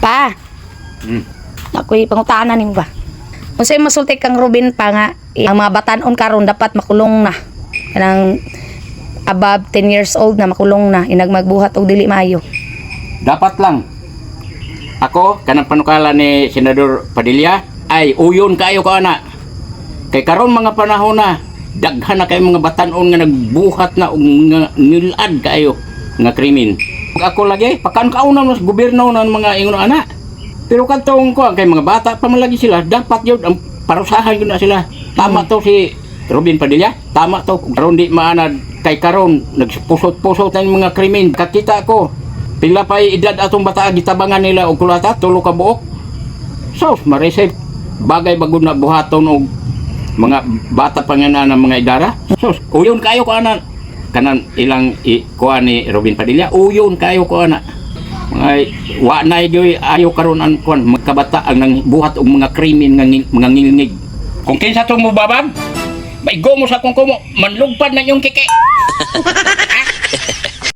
Pa, ako'y pangutana nimo ba? Unsay masulti kang Ruben pa nga ang mga batanon karon dapat makulong na. Kanang above 10 years old na makulong na inag magbuhat og dili maayo. Dapat lang. Ako, kanang panukala ni Senador Padilla, ay uyon kayo ko ana. Kay karon mga panahon na, daghan na kayo mga batanon nga nagbuhat na og nga nilad kayo nga krimen. Ako lagi, pakan kauna mas gobyerno ng mga ingon ana. Pero kadtong ko kay mga bata pa man lagi sila, dapat yun ang parusahan yun na sila. Tama to si Robin Padilla, tama to. Karon di maanad kay karon nagpusot-pusot na yung mga krimen. Kakita ko pila pa edad atong bata gitabangan nila og kulata, 3 ka buok. So, maresep bagay bagod na buhaton og mga bata pa nga na ng mga idara. So, uyon kayo ko ana kanan ilang kuha ni Robin Padilla, uyon kayo ko ana. Mga wa na gyoy ayo karon ang kuan magkabata ang nang buhat og mga krimen nga mga ngilngig. Kung kinsa tong mobabag, maigo mo sa akong kumo, manlugpad na inyong kiki.